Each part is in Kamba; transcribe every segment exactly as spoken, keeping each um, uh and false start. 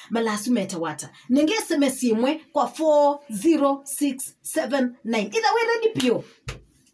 Malaa asu metawa ata? Nenge S M S ĩmwe kwa four zero six seven nine. Ĩtha wĩ ready piũ.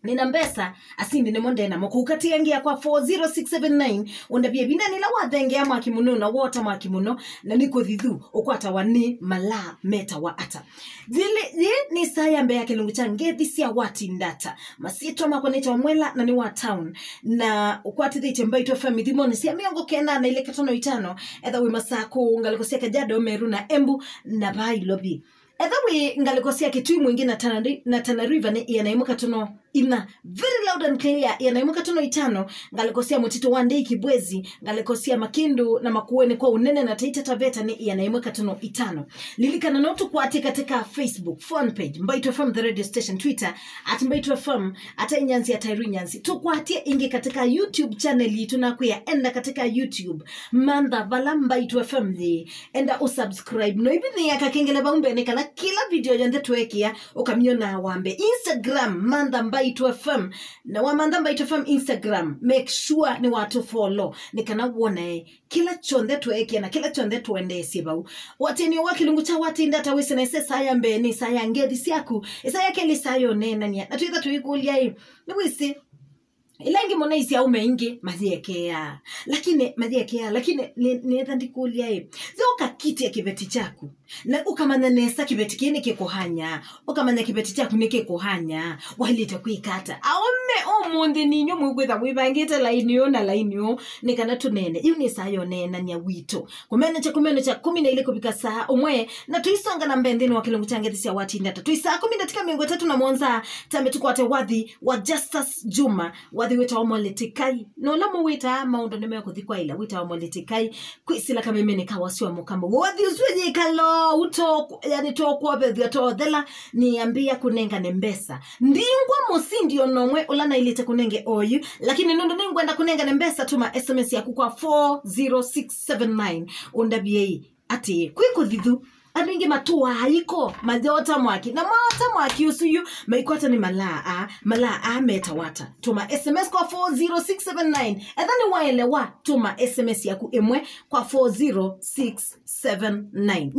Nĩna mbesa, asindi nĩmo ndenamo. Kũkatiangia kwa four zero six seven nine, ũndavye ĩvinda nĩla wathengea mwaki mũno na wota mwaki mũno, na nĩ kũthithu ũkwatawa nĩ malaa metawa ata. Yĩlĩ, yĩ nĩ saa ya mbee ya kĩlungu kya ngethi sya Watindata. Masyĩtwa makwa nĩtawa Mwela na nĩ wa town. Na ũkwatĩthĩtye Mbaitũ F M ithimonĩ sya mĩongo kenda na ilĩ katono itano, etha wĩ Masakũ, ngalĩko sya Kajiado, Meru na Embu, na vaa Ilovi. Etha wĩ ngalĩko sya Kitui, Mwingi na Tana Ri-, na Tana River nĩ ĩana ĩmwe katono ina. Very loud and clear, ĩana ĩmwe katono itano, ngalĩko sya Mũtitũ wa Ndei, Kibwezi, ngalĩko sya Makindu na Makueni kwa ũnene na Taita Taveta nĩ ĩana ĩmwe katono itano. Lilikana no tũkwatye katika Facebook, fan page, Mbaitũ F M The Radio Station, Twitter, at Mbaitũ F M, at Inyanzi, at Irene Nyanzi. Tũkwatye ĩngĩ katika YouTube channel yitũ, nakwĩa enda katika YouTube, mantha vala Mbaitũ F M yĩ. Enda ũsubscribe. No ĩvinĩĩa kakengele vau mbee nĩ kana kĩla video yonthe tweekĩa, ũkamyona wa mbee. Instagram, mantha Mbaitũ F M. Na wamantha Mbaitũ F M Instagram, make sure nĩ watũ follow. Nĩ kana wone kĩla kyonthe tweekĩa na kĩla kyonthe tũendeesye vau. Ũatĩanĩo wa kĩlungu kya Watindata wĩsĩ na ĩsa saa ya mbee nĩ saa ya ngethi syaku. Ĩsa ya kelĩ saa ya ũneenany'a. Na twĩtha tũikũlya ĩ, nĩwĩsĩ, ĩla ĩngĩ mũnaisya aume aingĩ mayĩekeaa. Lakini mayĩekeaa, lakini nĩ-, nĩtha ndikũlya ĩ, yoka kĩtya kĩveti kyaku. Na ũkamanya nesa kĩveti kĩĩ nĩkĩkũhanyaa. Ũkamanya kĩveti kyaku nĩkĩkũhanyaa. Waĩlĩte kwĩka ata? Aũme ũmũnthĩ ninyu mwĩkwĩtha mwĩvangĩte laini ũũ na laini ũũ, nĩ kana tũneene. Yu nĩ saa ya ũneenany'a witũ. Kũmenekya, kũmenekya kũmi na ilĩ kũvika saa ũmwe, na tũisonga na mbee nthĩnĩ wa kĩlungu kya ngethi sya Watindata. Twĩ saa kũmi ndatĩka mĩongo ĩtatũ na mũonza, tambe tũkwate wathi wa Justus Juma, wathi wĩtawa Molitikai. Na ũla mũwĩtaa maũndũ nĩmekũthi kwaĩla wĩtawa Molitikai. Kwĩsĩla kamemeni ka wasya wa Mũkamba. Wathi ũsu yĩkalo ũto, yani, tokwovethw'a tothela, nĩambĩĩa kũnengane mbesa. Ndingwa mũsindi o na ũmwe ũla naĩlĩte kũnenge oyu, lakini nũndũ nĩngwenda kũnengane mbesa, tũma S M S yaku kwa four zero six seven nine. Ũndavye ĩ, atĩ kwĩ kũthithu, andũ aingĩ matũaa iko, mayota mwaki, na maota mwaki ũsu yu, maikwata nĩ malaa aa, malaa aa metawa ata? Tũma S M S kwa four zero six seven nine. Etha nĩwaelewa, tũma S M S yaku ĩmwe kwa four zero six seven nine.